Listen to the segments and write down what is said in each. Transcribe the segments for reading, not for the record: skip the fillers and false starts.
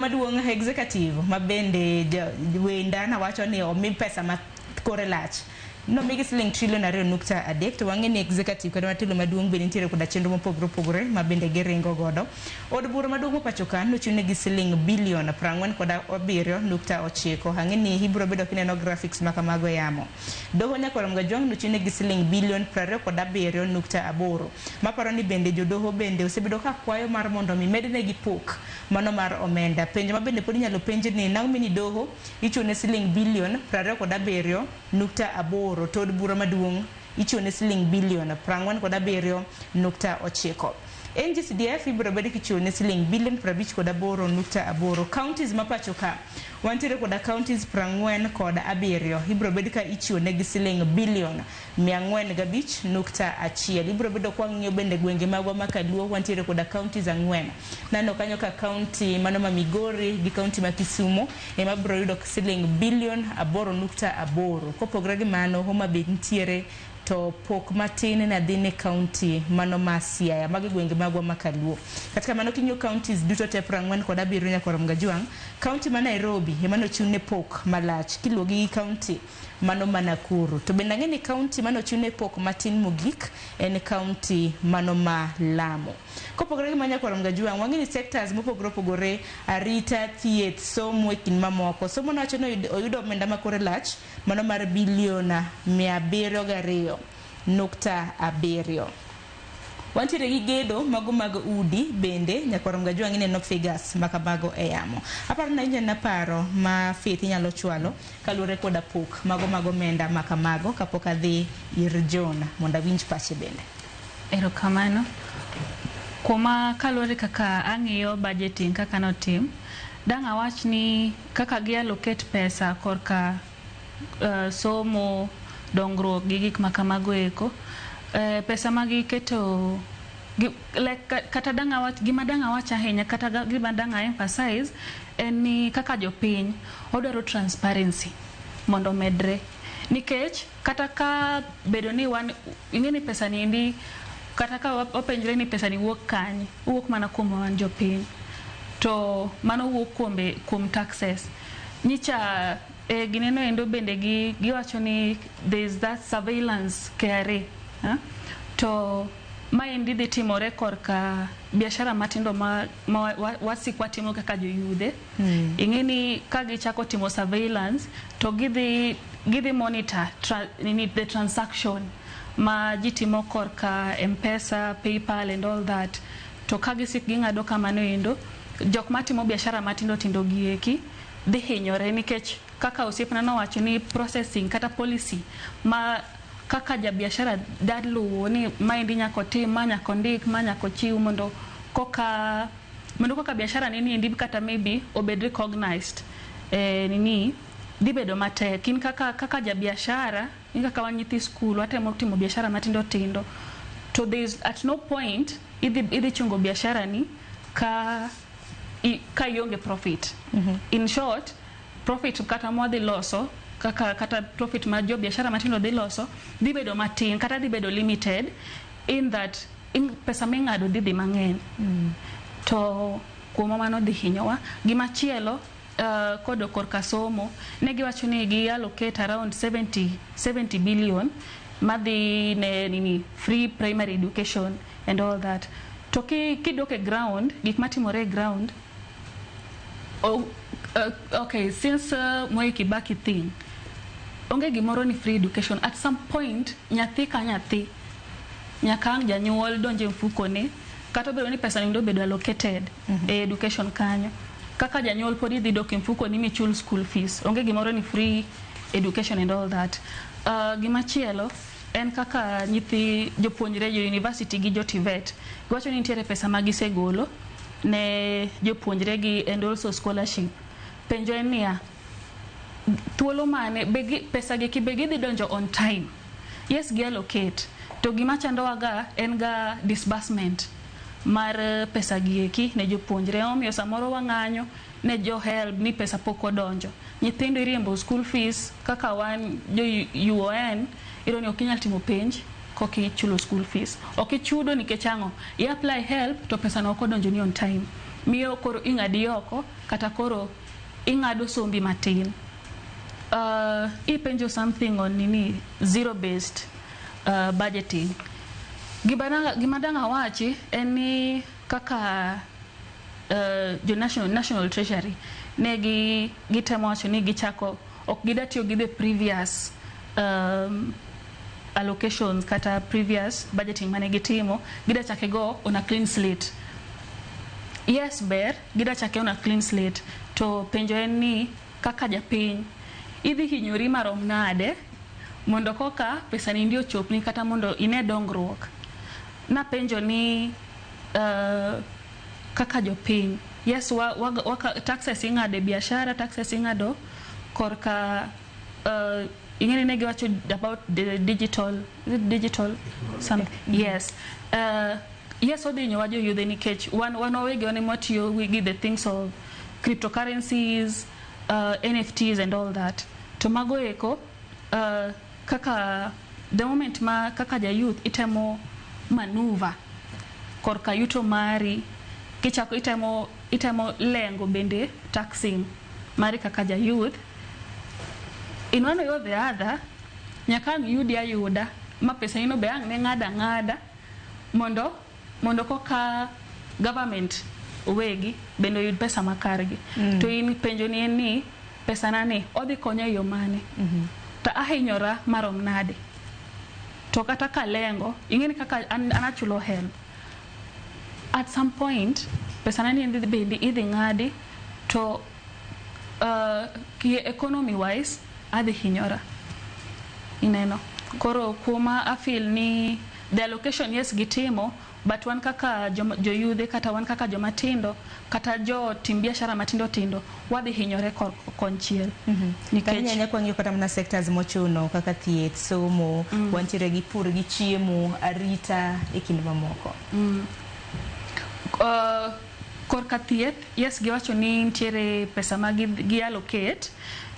Maduong' executive ma bende wenda nawacho ni omi pesa ma kore lach nomigi siling trilion 2.3. To wang'e ni executive kata matelo maduong' bende nitiere koda chenro mopogore opogore ma bende giringo godo. Od bura maduong' ma pacho ka nochiwnegi siling bilion 47.9. Ang'e ni ibiro bedo kineno graphics ma kamago e yamo. Doho Nyakwar Mgajwang' nochiwnegi siling bilion 27.8. Maparo ni bende jodoho bende osebedo ka kwayo mar mondo mi mednegi pok mano mar omenda. Penjo ma bende pod inyalo penj ni nang'o ni doho ichiwone siling bilion 27.8 to od bura maduong' ichiwone siling bilion 47.9. NGCDF ibiro bed kichiwone siling bilion 58.8. Counties ma pacho ka wantiere koda counties 47 ibiro bed ka ichiwonegi siling bilion 405.1. Ibiro bedo kwang'iyo bende gwenge magwa ma Kaluo, wantiere koda counties 4. Naneno kanyo ka county mano ma Migori gi county ma Kisumu ema biro yudo siling bilion 8.8. Kopogore gi mano, Homa Bay nitiere, to pok matin ne dhi ne county mano ma Siaya. Mago e gwenge magwa ma Kaluo. Kata kamano, king'iyo counties duto te 47, Nyakwar Mgajwang', county ma Nairobi ema nochiwne pok malach kiluwo gi county mano ma Nakuru. To bende ang'e ni county manochiwne pok matin mogik en county mano ma Lamu. Kopogore gi ma, Nyakwar Mgajwang', wang'e ni sectors mopogore opogore, arita, thieth, somo e kind mamoko. Somo nowacho ni oyudo omenda ma kore lach mano mar bilion 702.7. Wantiere gi gedo mago mag udi bende, Nyakwar Mgajwang', ineno figures makamago e yamo. Aparo ni ineno paro ma Faith inyalo chwalo kaluwore koda pok mago mag omenda makamago kapok adhi ir John mondo awinj pache bende. Erokamano. Kuoma kaluwore kaka ang'iyo budgeting kaka notim, dang' awach ni kaka gi allocate pesa korka somo, dongruok gi gik makamago eko, pesa magiketo like, kata dang' awach gima dang' awach ahinya, kata gima dang' a emphasize en ni kaka jopiny odwaro transparency mondo omedre, nikech kata ka bedo ni wan ing'e ni pesa ni endi, kata ka wapenjre ni pesa ni wuok kanye, wuok mana kuom wan jopiny, to mano wuok kuom taxes. Nyicha e gineno endo bende gi giwacho ni there is that surveillance KRA, eh? To maendi dhi timore korka biashara matindo ma wasik watimo kaka joyudhe. Ing'e ni ka gichako timo surveillance to gidhi monitor nini, the transaction ma ji timo korka M-Pesa, PayPal and all that. To ka gisik ging'ado kamano endo, jok matimo biashara matindo tindo gi eki dhi hinyore, nikech kaka osiepna nowacho ni processing kata policy ma kaka ja biashara da luwo ni maendi nyaka otim ma, nyaka ondik ma, nyaka ochiw mondo koka biashara ni niendi kata maybe obed recognized, nini dhi bedo matek. In kaka ja biashara, in kaka wan nyithi skul watemo timo biashara matindo tindo, to there is at no point idhi chungo biashara ni ka ionge profit. In short, profit kata mwadhi loso kaka kata profit ma jo biashara matindo dhi loso dhi bedo matin kata dhi bedo limited in that in pesa ming'ado dhi mang'eny. To kuom mano dhi hinyowa. Gimachielo, kodok korka somo, ne giwacho ni gi allocate around 70 billion madhi ne nini, free primary education and all that. To kidok e ground, gik matimore e ground, oh, okay, since Mwai Kibaki thing, onge gimoro ni free education. At some point nyathi ka nyathi nyaka ang' janyuol donje mfukone, kata obedo ni pesa ni obedo allocated e education kanyo, kaka janyuol pod idhi dok e mfukoni michul school fees. Onge gimoro ni free education and all that. Gimachielo en kaka nyithi jopuonjre jo university gi jo TVET, giwacho ni nitiere pesa ma gisegolo ne jopuonjre gi and also scholarship. Penjo en niya, thuolo mane be pesa gi be gidhi donjo on time? Yes, gi allocate, to gima chandowa ga en ga disbursement mar pesa gi eki ne jopuonjre. Emomiyo samoro wang'anyo ne jo HELB ni pesa pok odonjo. Nyithindo iriembo school fees. Kaka wan jo UON, iyudo ni ok inyal timo penj kok ichulo school fees. Ok ichudo nikech ang'o? I apply HELB to pesa no ok odonjo ni on time. Miyo koro ing'adi oko kata koro ing'ado sombi matin. Ipenjo something on nini, zero based budgeting. Gima dang' awachi en ni kaka jo National Treasury ne gi gitemo wacho ni gichako ok gida tiyo gi the previous allocations kata previous budgeting mane gitimo, gida chake go on a clean slate. Yes, ber gida chake on a clean slate, to penjo en ni kaka japiny idhi hinyori marom nade mondo koka pesa ni ndi ochopni kata mondo ine dongruok. Napenjo ni kaka jopiny, yes, wa taxes ing'ado e biashara, taxes ing'ado korka ing'eni ne giwacho about the digital, is it digital something? Yes, yes, odhi hinyowa joyudhe nikech wan wawegi wan ema watiyo gi the things of cryptocurrencies, NFTs and all that. To mago eko kaka the moment ma kaka ja youth itemo maneuver korka yuto mari, kichako itemo lengo bende taxing mari kaka ja youth, in one way or the other nyaka ang' yudi ayuda ma pesa ino be ang' ne ng'ada ng'ada mondo koka government owegi bende oyud pesa makargi. To in penjo ni en ni pesa na ni odhi konya e yo mane? To ahinyora marom nade? To kata kalengo, ing'eni kaka an achulo HELB. At some point pesa na ni bende idhi ng'adi to economy wise adhi hinyora. Ineno. Koro kuma I feel ni the allocation, yes, gitimo, but wan kaka joyudhe kata wan kaka joma tindo kata jo tim biashara matindo tindo wadhi hinyore konchiel. Nikech ahinya kwang'iyo kata mana sectors mochuno kaka thieth, somo, wantiere gi pur gi chiemo, arita e kind mamoko. Korka thieth, yes, giwacho ni nitiere pesa ma gi allocate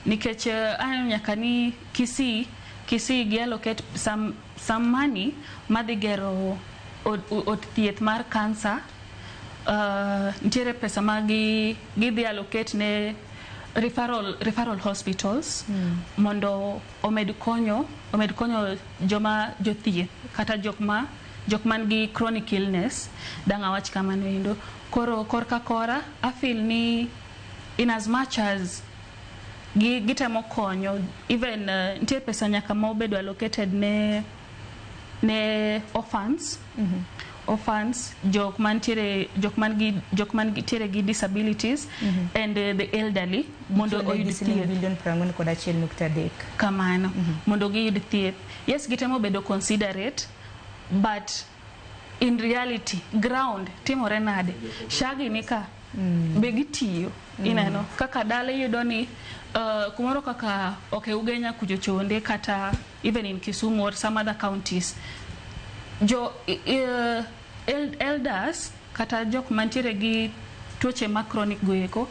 nikech aneno nyaka ni Kisii gi allocate some money madhi gero od thieth mar cancer. Nitiere pesa ma gidhi allocate ne referral hospitals mondo omed konyo joma jothieth kata jok man gi chronic illness, dang' awach kamano endo. Koro korka kora I feel ni in as much as gitemo konyo, even nitie pesa nyaka ma obedo allocated ne orphans, orphans, jok man tiere gi disabilities and the elderly mondo oyud thieth. Bilion 41.3. Kamano, mondo giyud thieth. Yes, gitemo bedo considerate, but in reality ground timore nade? SHA gi ni ka be gitiyo? Ineno kaka dala iyudo ni kumoro kaka okay, Ugenya kucho chonde kata even in Kisumu or some other counties, jo elders kata jok mantiere gi tuoche ma chronic go eko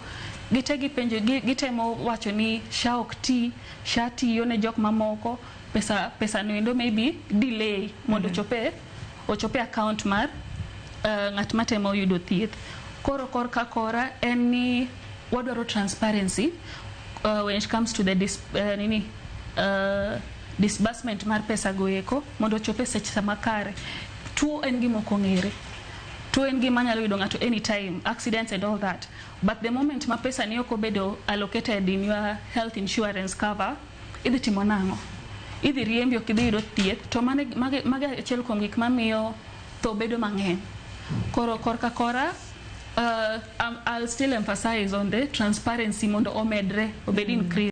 gite gipenjo, gitemo wacho ni SHA ok ti, SHA tiyo ne jok mamoko, pesa no endo maybe delay mondo ochope account mar ng'at matemo yudo thieth. Koro korka kora en ni wadwaro transparency when it comes to the nini, disbursement mar pesa go eko mondo ochop e seche makare. Tuo en gima ok ong'ere, tuo en gima nyalo yudo ng'ato anytime, accidents and all that, but the moment ma pesa ni ok obedo allocated in your health insurance cover, idhi timo nang'o? Idhi riembi, ok idhi yudo thieth. To mage achiel kuom gik mamiyo tho bedo mang'eny. Koro korka kora I'll still emphasize on the transparency mondo omedre, obed increase.